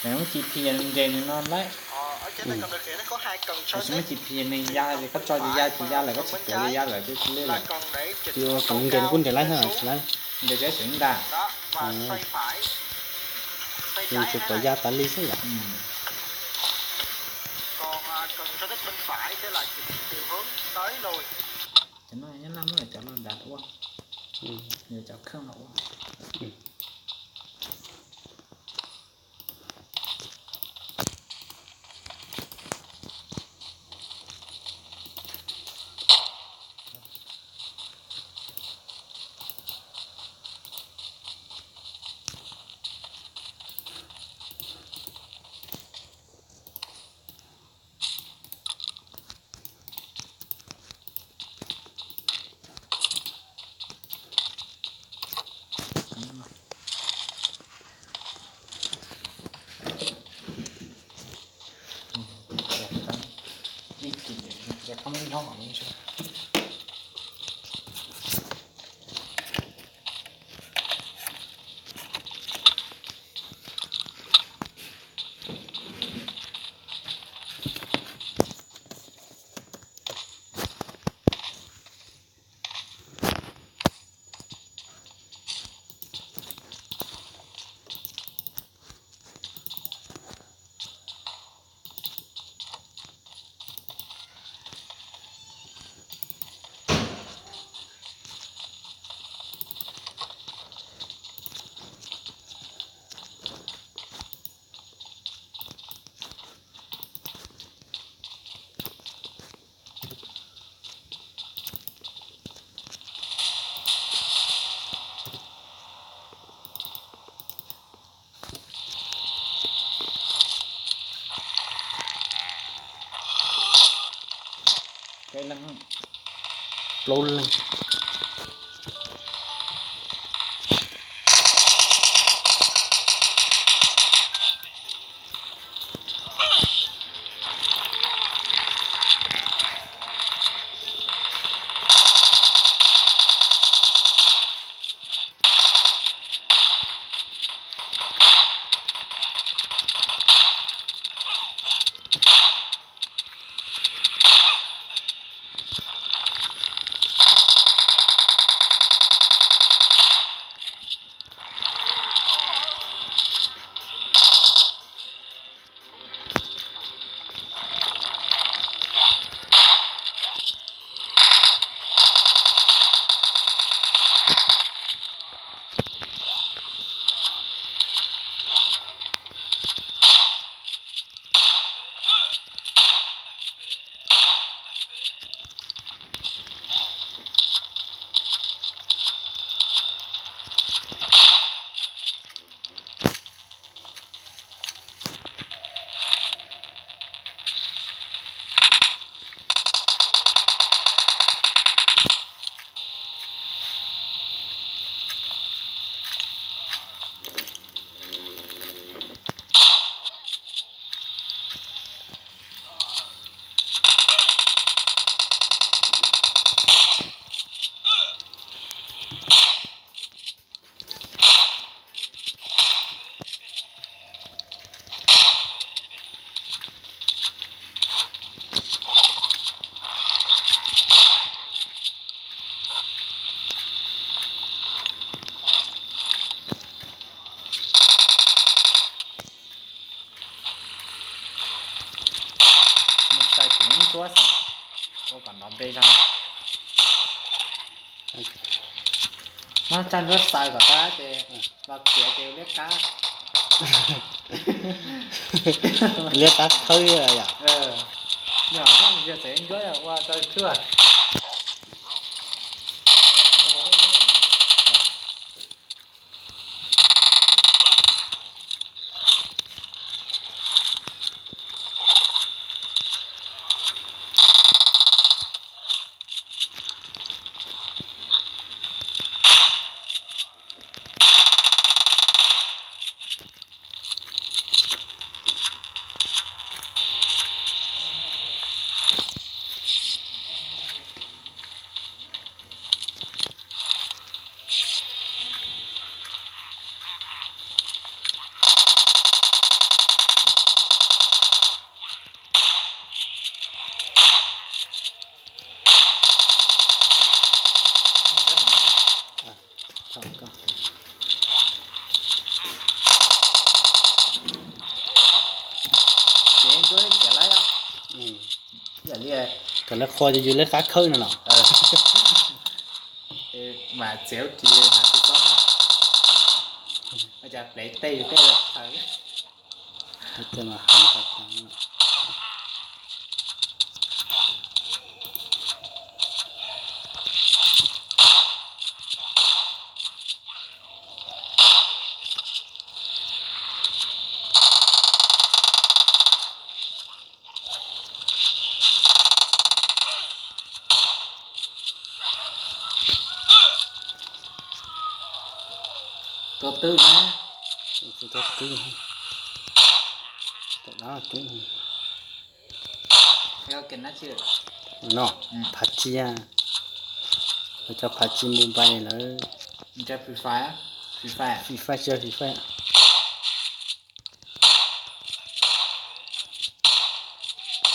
Muab ci phi nres nws no lawm. Muab ci phi nws ya, koj tso ces ya, tsis ya lawm koj tsis tuav ces ya lawm, li lawm. Yuav kom nws nres nws kuj nres laib thiab tsis laib. Nres tsis laib xwb ntag. Nws tsuas kom ya tas li xwb yom. Cov no nyob naj muab cov no dav ua, cov kheej los ua. Plaub leeg. Mus txais kuv ntsuab xwb, ua kom nrov npe zog. Muab txais ntsuab xaws kom tag ces los khiav ces liab qab. Liab qab khawb yom. Yog, yog txais ntsuab ua tau tshuaj. Kom lawv qhuas yus lawv qab khawb no los. Mas txiav ris hnav tsis txob, cas plev tej yus tej los txhawv. Tua twb na. Tua twb. Tom dab twb. No, phav tsi, lawv cov phav tsi Mobile lawm. Free Fire, Free Fire.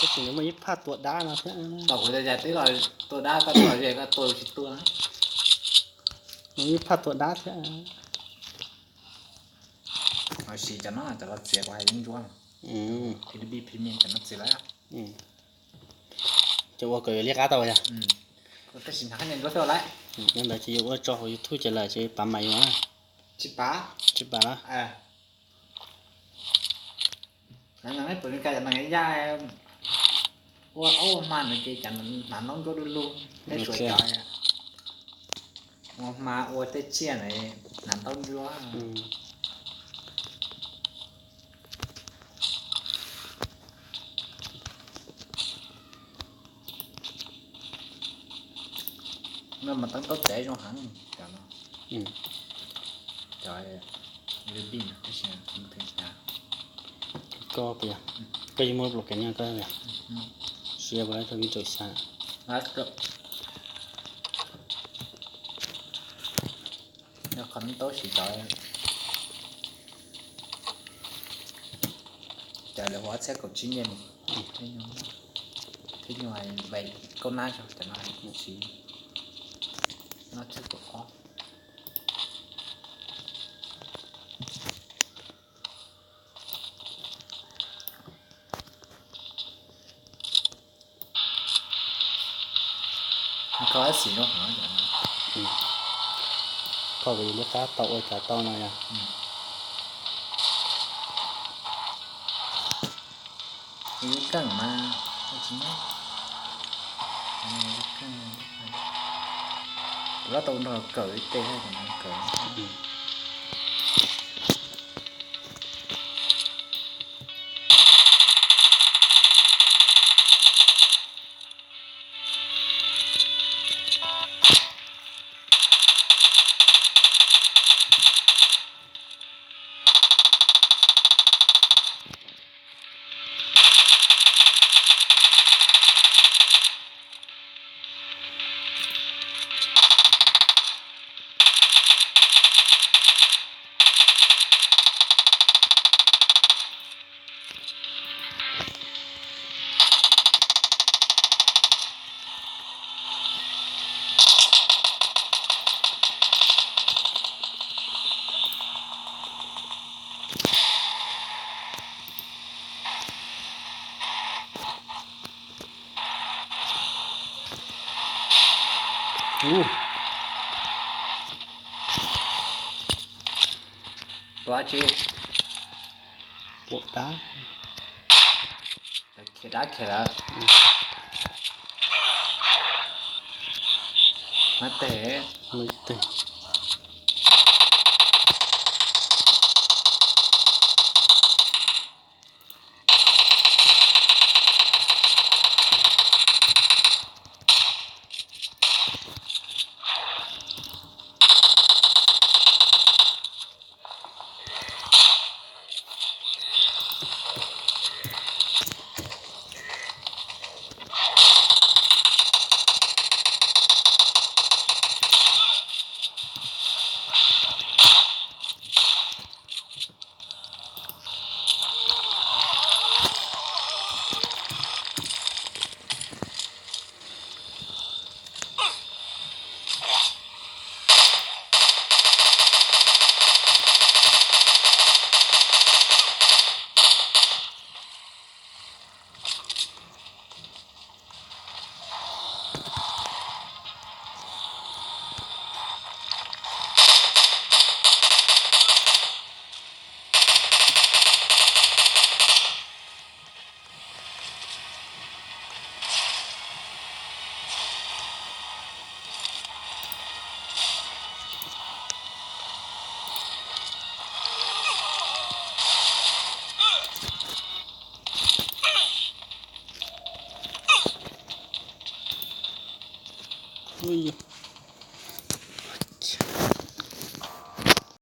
Tab sis nws muaj ib phaj tua dab no thiab. Tau kuv tias twb los tua dab, koj tua ze koj tua tsis tua. Muaj ib phaj tua dab thiab. Ho siv cov no, cov no txiav kuv hais yeeb ncuab. P U B G Premium cov no txiav lawm. Ces ua kom yuav liab qab tau yog. Tab sis nyob ntawd ces yuav ua tso hauv YouTube ces lawm ces pav mas yuav. Tsis pav. Tsis pav lawm. Ua qaub ua hma no ces cas hnav ntaub ntsuab du lug, peb suav cov ua hma ua tej tsiaj na, hnav ntaub ntsuab. No mas teeb taub tsev zoo heev, cov no, cov lwb npij no tab sis, koj, koj yuav muaj block kev nyob koj siab puas tau vij rau xya. Qhov no tau siv cov, cov lawv hu ob txhiab kaum tsib nyiaj, thiab nyuag ve kaub nab, cov no siv, no txhiab kaum ob. Koj xim zoo heev. Koj puas yog liab qab tau ua cas tau no yog? Lub keej mas, lub keej, kuv lab tau nrog kawm ib teg kawm. Tua tsi? Tua dab. Khiav dab khiav lawm. Mab teg. Ui,